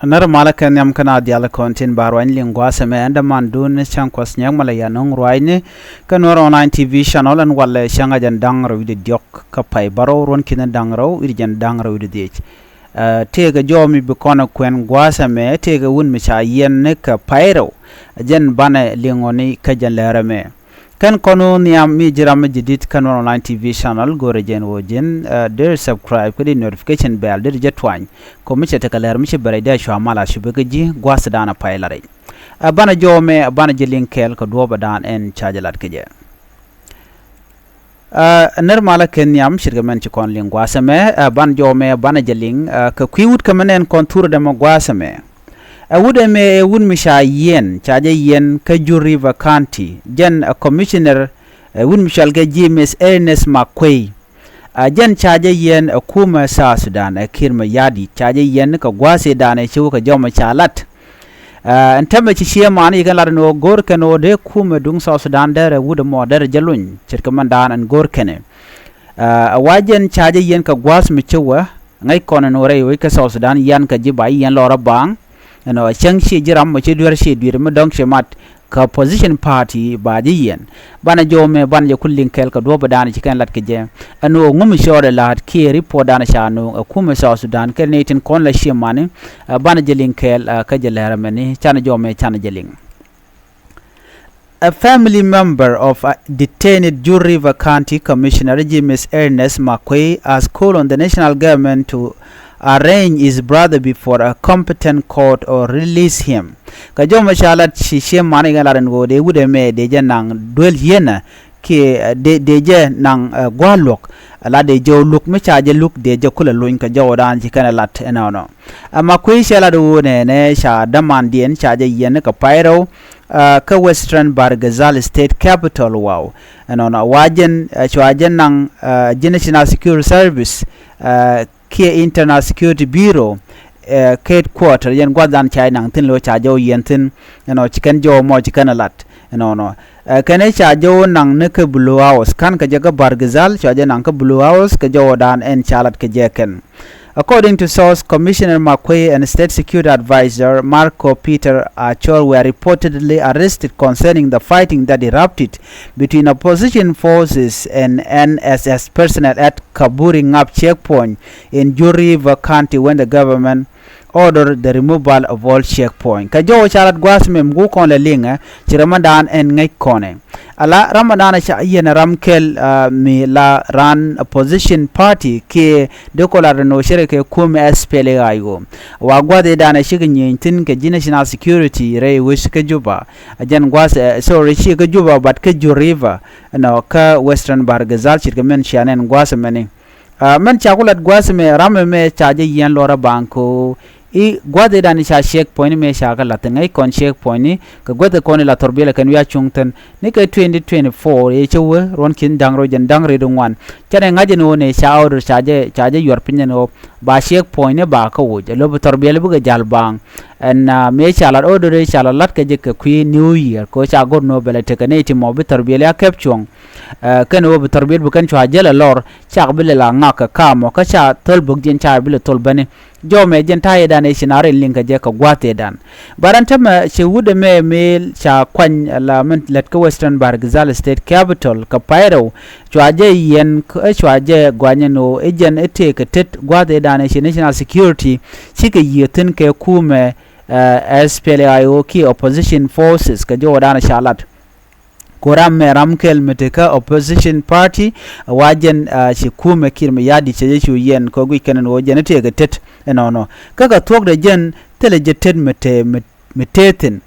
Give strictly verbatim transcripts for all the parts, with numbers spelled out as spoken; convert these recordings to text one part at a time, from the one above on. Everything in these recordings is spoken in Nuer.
Nɛr malä kɛ nhiam kɛn a diaal kɔn tin ba ruany liŋ gua̱a̱th ɛmɛ, ɛn dämandun cäŋ kuɔth nyɛk malɛ yan ɔŋ ruanyni kä Nuɛr Online T V channel. Ɛn walɛ cäŋ a jɛn da̱ŋ rɛw wi̱cdɛ diɔ̱k kä pay bärɔw, ruɔ̱n ki̱n da̱ŋ rɛw wi̱cdɛ jɛn da̱ŋ rɛw wi̱cdɛ dhiec. Ɛ, tëëkɛ jɔɔk mi bi kɔn ɛ kuɛn gua̱a̱th ɛmɛ, tëëkɛ wut mi ca yiɛn ni kɛ pay rɛw, jɛn banɛ liŋ ɔ ni kä jɛn läär ɛmɛ. Kɛn kɔn wä nhiam mi ji̱ ram mi ji̱ di̱t kä Nuɛr Online T V channel, go̱rɛ jɛn wä ji̱n, ɛ, deri subscribe kä di notification bell deri jɛ tuany. Kɔ mi cɛ tekɛ lɛr mi ci bɛrɛ dee cua mal a cupɛ kä ji̱ gua̱a̱th dan a pay la rɛy. Ɛ, banɛ jɔɔk mɛ, ɛ, banɛ ji̱ liŋ kɛɛl kɛ duɔ̱ɔ̱p ɛ dan ɛn ca jɛ lat kä jɛ. Ɛ, nɛr malä kɛ nhiam ce̱tkɛ mɛn ci kɔn liŋ gua̱a̱th ɛmɛ, ɛ, banɛ jɔɔk mɛ, banɛ jɛ liŋ, ɛ, kɛ kui̱ wut kɛ mɛ nɛn kɔn thurɛ dɛ mɛ gua̱a̱th ɛmɛ. Ɛ, wut ɛmɛ ɛ wut mi ca yiɛn, ca jɛ yiɛn kä Jur River County. Jɛn ɛ commissioner, ɛ wut mi cɔal kɛ James Ernest Makuei. Ɛ, jɛn ca jɛ yiɛn ɛ kumɛ South Sudan, ɛ Kiir Mayardit, ca jɛ yiɛn kɛ gua̱a̱th ɛ dan ɛ ci wä kɛ jɔmɛ ca lat. Ɛ, ɛn tämɛ ci chairman ci kɛn lat ɛn ɣöö go̱o̱r kɛn ɣöö dee kumɛ duŋ South Sudan derɛ wut ɛmɔ derɛ jɛ luny ce̱tkɛ mɛn dan ɛn go̱o̱r kɛn ɛ. Ɛ, ɛ wa jɛn ca jɛ yiɛn kɛ gua̱a̱th mi ci wä ŋäc kɔn ɛn ɣöö rɛy wec kä South Sudan yian kɛ ji̱ ba yiɛn lɔrä baaŋ. Ɛn ɣöö cäŋ ci ji̱ ram mɔ ci duer ci dui̱r mi dɔ̱ŋ ci mat kɛ opposition party ba ji̱ yiɛn. Banɛ jɔɔk mɛ banɛ jɛ ku liŋ kɛɛl kɛ duɔ̱ɔ̱p ɛ dan ci kɛn lat kɛ jɛ. Ɛn ɣöö ŋu mi cɔɔdɛ la̱a̱t kiɛ report dan ca nööŋ ɛ kumɛ South Sudan kɛn ni tin kɔn la chairman, ɛ, banɛ jɛ liŋ kɛɛl, ɛ, kä jɛ lɛr ɛmɛni canɛ jɔɔk mɛ canɛ jɛ liŋ. A family member of, uh, detained Jur River County Commissioner James Ernest Makuei has called on the national government to arraign his brother before a competent court or release him. Kɛ jɔmɛ ca lat ci chairman in lat in ɣöö dee wut ɛmɛ dee jɛ naŋ duel yienä kiɛ, ɛ, dee, dee jɛ naŋ, ɛ, gua̱a̱th luɔ̱k. Ɛ la dee jɛ wä luk mi ca jɛ luk dee jɛ kulɛ luny kɛ jɔwä dan ci kɛn ɛ lat ɛnɔnɔ. Ɛ Makuei cɛ lat ɣöö nɛnɛ ca dämandiɛn ca jɛ yiɛn kɛ pay rɛw, ɛ, kä Western Bahr el Ghazal State Capital waw. Ɛnɔnɔ wa jɛn, ɛ, cua jɛ naŋ, ɛ, ji̱ National Security Service, ɛ, kiɛ Internal Security Bureau, ɛ, headquarter, yɛn gua̱th dan ca jɛ naŋ thi̱n lo̱ ca jɛ wä yiɛn thi̱n. Ɛnɔ ci kɛn jɔw mɔ ci kɛn ɛ lat ɛnɔnɔ. Ɛ, kɛn ɛ ca jɛ wä naŋ ni kä Blue House, ka̱n kɛ jɛ kä Bahr el Ghazal, cua jɛ naŋ kä Blue House kɛ jɔwä dan ɛn ca lat kɛ jɛ kɛn. According to source, Commissioner Makuei and State Security Advisor Marco Peter Achor were reportedly arrested concerning the fighting that erupted between opposition forces and N S S personnel at Kaburi Ngap checkpoint in Jur River County when the government ordered the removal of all checkpoint. Kɛ jɔw ca lat gua̱a̱th mɛ mi ku kɔn lɛ liŋɛ, ci rɛmɛ dan ɛn ŋäc kɔnɛ. Ala rɛmɛ dan ca yiɛn ram kɛl, ɛ, mi la ran opposition party kiɛ dee kɔ lat rɛ nɔ cɛ rɛ kɛ kumɛ S P L A I O. Wa gua̱th ɛ dan ɛ cikɛ nyieny thi̱n kɛ ji̱ National Security rɛy wec kä Juba. Ɛ jɛn gua̱th, ɛ, sorry, ci kä Juba but kä Jur River, ɛnɔ, kä Western Bahr el Ghazal ce̱tkɛ mɛn cia nɛn gua̱th ɛmɛni. Ɛ, mɛn ca ku lat gua̱a̱th ɛmɛ ram ɛmɛ ca jɛ yiɛn lɔrä baŋ ko i̱ gua̱a̱th ëëdan ca checkpoint mɛ ca kɛ la̱th ŋäc kɔn checkpoint ni kɛ guäth kɔn i̱ la thɔrbiɛl kɛn wi̱i̱ a cuŋ thi̱n ni kɛ twenty twenty-four ëë cä wee ruɔ̱n ki̱n da̱ŋ rɛw jɛn da̱ŋ rɛw ŋuan. Canɛ ŋa̱c ɛn ɣöö nɛ ca order ca jɛ, ca jɛ yuɔr piny ɛn ɣöö ba checkpoint ni ba kä woc ɛ lo̱p thɔrbiɛl bikɛ ja̱l baŋ. Ɛn, ɛ, mëë ca lat order ëë ca la la̱t kɛ jɛ kɛ kui̱ New Year kɛ ɣöö ca go̱r ni ɣöö bɛ lɛ tekɛ nɛy ti mɔ bi thɔrbiɛl ya kɛp cuɔ̱ŋ. Ɛ, kɛn ɣöö bi thɔrbiɛl bi kɛn cua jäl ɛ lɔr cak bi lɛ la ŋak kɛ ka̱a̱mɔ kä ca thöl bäkdiɛn ca bi lɛ thöl bäni. Jɔmɛ jɛn ta̱yɛ dan ëë ci na rin liŋ kɛ jɛ kɛ gua̱a̱th ëëdan. Ba ran tämɛ ci wut ɛmɛ mëë ca kuany la min lät kä Western Bahr el Ghazal State Capital kɛ pay rɛw. Cua jɛ yiɛn kä cua jɛ guany ɛn ɣöö i̱ jɛn i̱ tëëkɛ tet gua̱a̱th ëëdan ëë ci National Security cikɛ yiëë thi̱n kɛ kumɛ, ɛ, S P L A I O kiɛ opposition forces kɛ jɔwä dan ca lat. Ku ram mɛ ram kɛl mi te kä opposition party, wa jɛn, ɛ, ci kumɛ Kiir Mayardit cɛ jɛ cu yɛn kɛ guic kɛn ɛn ɣöö jɛn i̱ tëëkɛ tet ɛnɔnɔ. Kä kɛ thuɔ̱kdɛ jɛn thilɛ jɛ tet mi te, mi, mi te thi̱n.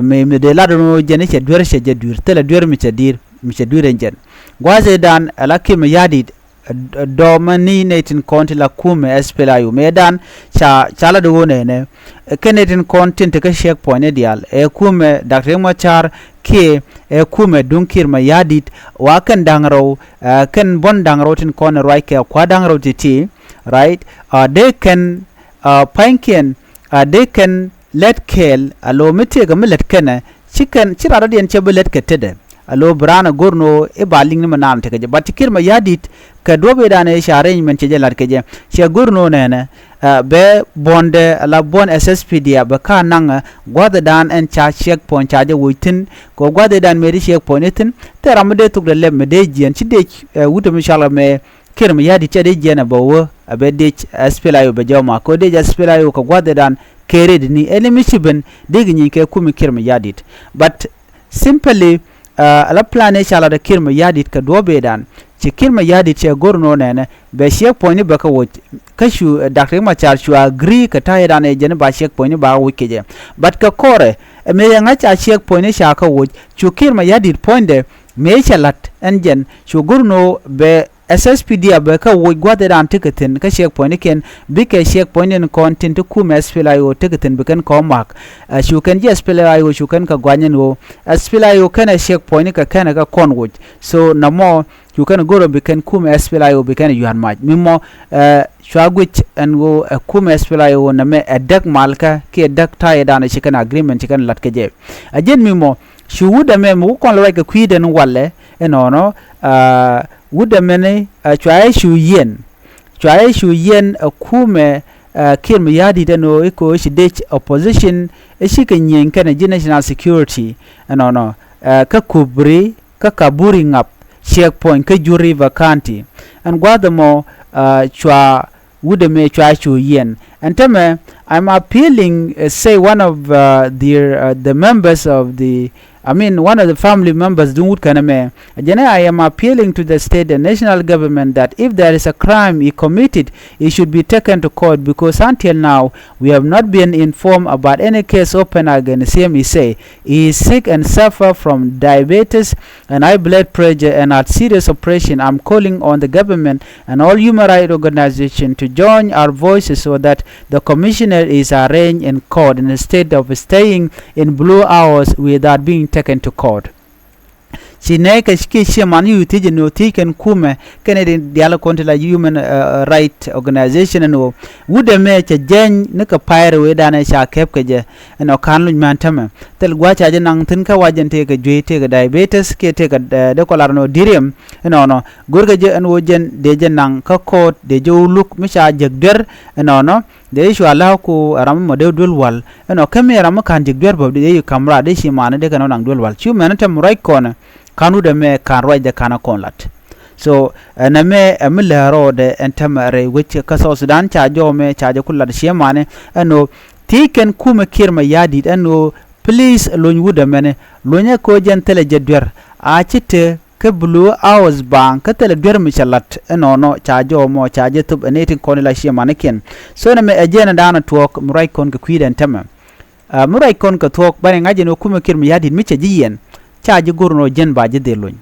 Mi, mi dee lat ɛn ɣöö jɛn i̱ cɛ duer cɛ jɛ dui̱r, thilɛ duer mi cɛ di̱i̱r, mi cɛ dui̱r ɛn jɛn. Gua̱a̱th ëëdan ala Kiir Mayardit, ɛ, ɛ, dɔɔmä ni nɛy tin kɔn ti la kumɛ S P L A I O. Mëëdan ca, ca lat ɣöö nɛnɛ. Ɛ, kɛn nɛy tin kɔn tin te kä checkpoint ni diaal. Ɛ kumɛ Doctor Riek Machar kiɛ ɛ kumɛ duŋ Kiir Mayardit wa kɛn da̱ŋ rɛw, ɛ, kɛn buɔ̱n da̱ŋ rɛw tin kɔn ɛ ruac kɛ kua da̱ŋ rɛw ti̱ti̱, right? Ɛ, dee kɛn, ɛ, pa̱nykiɛn, ɛ, dee kɛn lät kɛɛl, alo mi tëëkɛ mi lät kɛnɛ, ci kɛn, ci rat rɔ̱diɛn cɛ bi lät kɛ tetdɛ. Alo bi raan ɛ go̱r ni ɣöö i̱ ba liŋ ni mi naan tekɛ jɛ. But ci Kiir Mayardit kɛ duɔ̱p ëëdan ëë ca arrangement cɛ jɛ la̱t kɛ jɛ. Cɛ go̱r ni ɣöö nɛnɛ, Ɛ, bɛ buɔ̱ndɛ ala buɔ̱n S S P D F bɛ ka naŋ, ɛ, gua̱thdan ɛn ca checkpoint ca jɛ woc thi̱n. Kɛ gua̱thdan mëë di checkpoint ni thi̱n, thil ram mi dee thokdɛ lɛp mi dee jiɛn ci dec, ɛ, wut mi cɔal kɛ mɛ Kiir Mayardit cɛ dee jiɛn ɛ bɛ wä, ɛ bɛ dec S P L A I O bɛ jɔma. Kɛ dec S P L A I O kɛ gua̱thdan kɛ rɛydni, ɛn mi ci ben dee kɛ nyieny kɛ kumi Kiir Mayardit. But simply, ɛ, ala plan ëë ca lat ɛ Kiir Mayardit kɛ duɔ̱ɔ̱p ëëdan. Ci Kiir Mayardit cɛ go̱r nɔ nɛnɛ bɛ checkpoint ni bɛ kɛ woc. Kä cu, ɛ, Doctor Riek Machar cu agree kɛ ta̱yɛ dan ɛ jɛn ba checkpoint ni ba woc kɛ jɛ. But kɛ kɔrɛ, ɛ mëë yɛ ŋa̱c a checkpoint ni ca kɛ woc, cu Kiir Mayardit puɔ̱nydɛ mëë cɛ la̱t ɛn jɛn cu go̱r nɔ bɛ S S P D F bɛ kɛ woc gua̱thdan tekɛ thi̱n kä checkpoint ni kɛn, bikɛ checkpoint ni kɔn tin ti kumɛ S P L A I O tekɛ thi̱n bi kɛn kɔn mak. Ɛ, cu kɛn ji̱ S P L A I O cu kɛn kɛ guany ɛn ɣöö S P L A I O kɛnɛ checkpoint ni kɛ kɛnɛ kɛ kɔn woc. So nɔmɔ cu kɛn go̱r ɣöö bi kɛn kumɛ S P L A I O bi kɛn yua̱r mac. Mi mɔ, ɛ, cua guic ɛn ɣöö ɛ kumɛ S P L A I O nɛmɛ ɛ däk malkä kiɛ däk ta̱yɛ dan ci kɛn agreement ci kɛn la̱t kɛ jɛ. Ɛ jɛn mi mɔ cu wut ɛmɛ mi wä kɔn lɛ ruac kɛ kui̱dɛn walɛ ɛnɔnɔ, ɛ, wut ɛmɛni, ɛ, cua ɛ cu yiɛn. Cua ɛ cu yiɛn ɛ kumɛ, ɛ, Kiir Mayardit ɛn ɣöö i̱ ko̱ ci dec opposition i̱ cikɛ nyieny kɛnɛ ji̱ national security ɛnɔnɔ, ɛ, kä Kubri kä Kaburi ŋap checkpoint kä Jur River County. Ɛn gua̱a̱th ɛmɔ, ɛ, cua wut ɛmɛ cua cu yiɛn. Ɛn tämɛ, I'm appealing, ɛ, say one of, ɛ, the, ɛ, the members of the, I mean, one of the family members duŋ wut kɛn ɛmɛ. Ɛ jɛn ɛ, I am appealing to the state and national government that if there is a crime he committed, he should be taken to court because until now we have not been informed about any case open against him, he say. He is sick and suffer from diabetes and high blood pressure and had serious operation. I'm calling on the government and all human rights organizations to join our voices so that the commissioner is arraigned in court instead of staying in Blue House without being taken to court. Ci nɛy kɛ kiɛ ciɛ man yu thiec ɛn ɣöö thiec kɛn kumɛ kɛn i̱ diaal kɔn ti la human, ɛ, right organization ɛn ɣöö wut ɛmɛ cɛ jɛny ni kɛ pay rɛw ëëdan ɛ ca kɛp kɛ jɛ. Ɛn ɣöö ka̱n luny män tämɛ thil gua̱a̱th ca jɛ naŋ thi̱n kä wa jɛn tëëkɛ juey tëëkɛ diabetes kiɛ tëëkɛ, ɛ, dee kɔ lar ɛn ɣöö delirium. Ɛnɔnɔ görkɛ jɛ ɛn ɣöö jɛn dee jɛ naŋ kä court dee jɛ wä luk mi ca jek duer. Ɛnɔnɔ dee cua la̱a̱k ku ɛ ram mɔ dee duel wal. Ɛnɔ kä mi ɛ ram mi ka̱n jek duer bä dee yi ka̱m raar dee ci mani dee kɛn ɔ naŋ duel wal. Cu mɛn ɛ tɛm ruac kɔnɛ ka̱n wut ɛmɛ ka̱n ruacdɛ ka̱n ɛ kɔn lat. So ɛn ɛmɛ ɛ mi lɛ rɔɔdɛ ɛn tɛmɛ rɛy wec kä South Sudan ca jɔw mɛ ca jɛ ku lat ciɛ mani. Ɛn ɣöö thiec kɛn kumɛ Kiir Mayardit ɛn ɣöö please luny wut ɛmɛni lunyɛ kɛ ɣöö jɛn thilɛ jɛ duer a ci te kä Blue House baaŋ kä thilɛ duer mi cɛ lat. Ɛnɔnɔ ca jɔw mɔ ca jɛ thop ɛ nɛy tin kɔn ila ciɛ manikiɛn. So nɛmɛ ɛ jɛn ɛ daanɔ tuɔɔk mi ruac kɔn kɛ kui̱dɛn tämɛ. Ɛ, mi ruac kɔn kɛ thuɔɔk banɛ ŋa̱c ɛn ɣöö kumɛ Kiir Mayardit mi cɛ ji̱ yiɛn ca ji̱ go̱r ɛn ɣöö jɛn ba ji̱ dhil luny.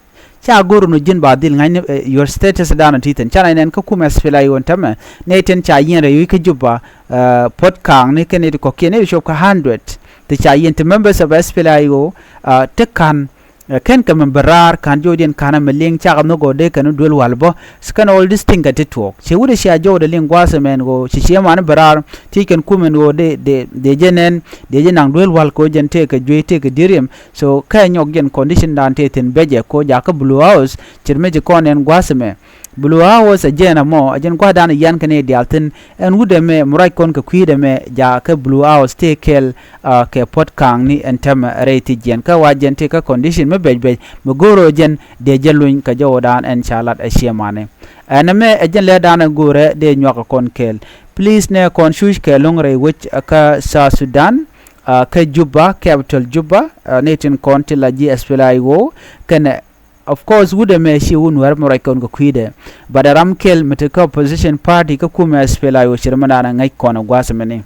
Ca go̱r ɛn ɣöö jɛn ba dhil ŋa̱c ni, ɛ, your status daanɔ ti thi̱n ca na nɛn kä kumɛ S P L A I O ɛn tämɛ. Nɛy tin ca yiɛn rɛy wi̱c kä Juba, ɛ, Puɔt Kaŋni kɛn nɛy ti kɔ̱kiɛn nɛy ti cop kä hundred ti ca yiɛn ti members of S P L A I O, ɛ, ti ka̱n Ɛ, kɛn kɛ mɛ bɛ raar ka̱n jɔwdiɛn ka̱n ɛmɛ liŋ cakɛ nhök ɣöö dee kɛn duel wal bä. Kɛn all this thing kɛ ti tuɔɔk. Ciɛ wut ɛ cia jɔwdɛ liŋ gua̱a̱th ɛmɛn ɣöö ci ciɛ mani bɛ raar. Thiec kɛn kumɛn ɣöö dee, dee, dee jɛ nɛn, dee jɛ naŋ duel wal kɛ ɣöö jɛn tëëkɛ juey tëëkɛ diriɛm. So kɛ nyɔk jɛn condition dan tëë thi̱n bɛ jɛ kɛ ɣöö jakä Blue House. Ce̱t mi ci kɔn ɛn gua̱a̱th ɛmɛ. Blue House ɛ jɛn ɛmɔ, ɛ jɛn gua̱a̱th dan ɛ yian kɛn i̱ diaal thi̱n. Ɛn wut ɛmɛ, mi ruac kɔn kɛ kui̱dɛ mɛ, jakä Blue House tëë kɛɛl, ɛ, kɛ Puɔt Kaŋni ɛn tɛmɛ rɛy thiec jiɛn. Kä wa jɛn tëë kä condition mi bɛc bɛc, mi go̱o̱r ɣöö jɛn dee jɛ luny kɛ jɔwdan ɛn ca lat ɛ ciɛ mani. Ɛn ɛmɛ ɛ jɛn lɛ dan ɛ go̱o̱rɛ dee nyuak ɛ kɔn kɛɛl. Please nɛ kɔn cuc kɛ lo̱ŋ rɛy wec kä South Sudan, ɛ, kä Juba, capital Juba, ɛ, ni tin kɔn ti la ji̱ S P L A I O, kɛnɛ Of course, wut ɛmɛ ci wun wär mi ruac kɔn kɛ kui̱dɛ. But ɛ ram kɛl mi te kä opposition party kä kumɛ S P L A I O ci rɛ mi da̱a̱n ɛ ŋäc kɔn ɛ gua̱a̱th ɛmɛni.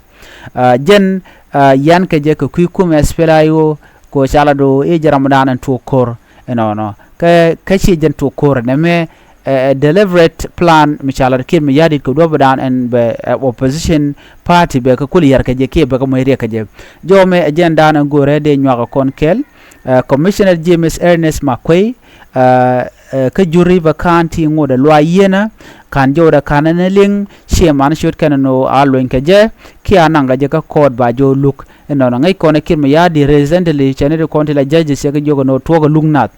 Ɛ, jɛn, ɛ, yan kɛ jɛ kɛ kui̱ kumɛ S P L A I O kɛ ɣöö ca lat ɣöö i̱ jɛ ram mi da̱a̱n ɛn tuɔɔk ko̱r ɛnɔnɔ. Kä, kä ci jɛn tuɔɔk ko̱r ɛnɛ mɛ, ɛ, ɛ deliberate plan mi ca lat Kiir Mayardit kɛ duɔ̱p da̱a̱n ɛn bɛ, ɛ, opposition party bɛ kɛ kul yɛr kɛ jɛ kiɛ bɛ kɛ moc riɛk kɛ jɛ. Jɔmɛ ɛ jɛn da̱a̱n ɛn go̱rɛ dee nyuak ɛ kɔn kɛl. Ɛ, Commissioner James Ernest Makuei, ɛ, ɛ, kä Jur River County ŋot ɛ luaac yieenä, ka̱n jɔwdɛ ka̱n ɛn ɛ liŋ, ciɛ man ciöt kɛn ɛn ɣöö a luny kɛ jɛ, kiɛ a naŋ kɛ jɛ kä court ba jɔw luk. Ɛnɔnɔ ŋäc kɔn ɛ Kiir Mayardit recently, cɛ ni ti kɔn ti la judges cɛ kɛ jiök ɛn ɣöö tuɔɔk ɛ luk nath.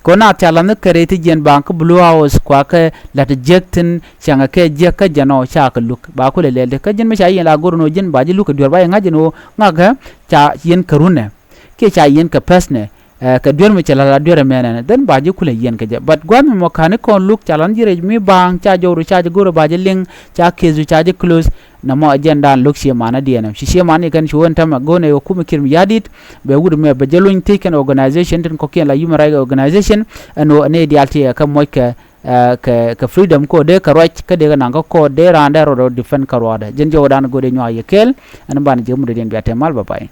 Kɛ ɣöö naath ca la̱th ni kɛ rɛy ti jiɛn baaŋ kä Blue House kua kɛ la̱t jiäk thi̱n, cäŋɛ kɛ jiäk kä jɛn ɔ ca kɛ luk. Ba kulɛ lɛl ti kä ji̱n mi ca yɛn la go̱r ɛn ɣöö ji̱n ba ji̱ luk kɛ duer ba yɛ ŋa̱c ɛn ɣöö ŋa̱kɛ ca yɛn kɛ runɛ kiɛ ca yɛn kɛ pɛthnɛ, ɛ, kɛ duer mi cɛ la̱t la duer ɛmɛnɛ, then ba ji̱ kulɛ yɛn kɛ jɛ. But gua̱th mi mɔ ka̱n ni kɔn luk ca la̱th ji̱ rɛy mi baaŋ ca jɔwdu ca ji̱ go̱r ba ji̱ liŋ, ca case ca ji̱ close. Nɔmɔ ɛ jɛn daan lo̱k ciëmanädiɛn ɛmɛ. Ci ciëmani kɛn ci wä ɛn täämɛ go̱o̱nɛ ɛ kumɛ Kiir Mayardit bɛ wut ɛmɛ bɛ jɛ luny thiec kɛn organization tin kɔ̱kiɛn la human rights organization, ɛn ɣöö ɛ nɛy diaal ti ɛ kɛ moc kɛ, ɛ, kɛ, kɛ freedom kɛ ɣöö dee kɛ ruac kä dee kɛ naŋ kä court, dee raan dee rɔɔdɛ defend kä ruaadɛ. Jɛn jɔwdan go̱o̱r dee nyuak yɛ kɛɛl. Ɛn banɛ jek mut dee diɛn bia tɛm mal, bye bye.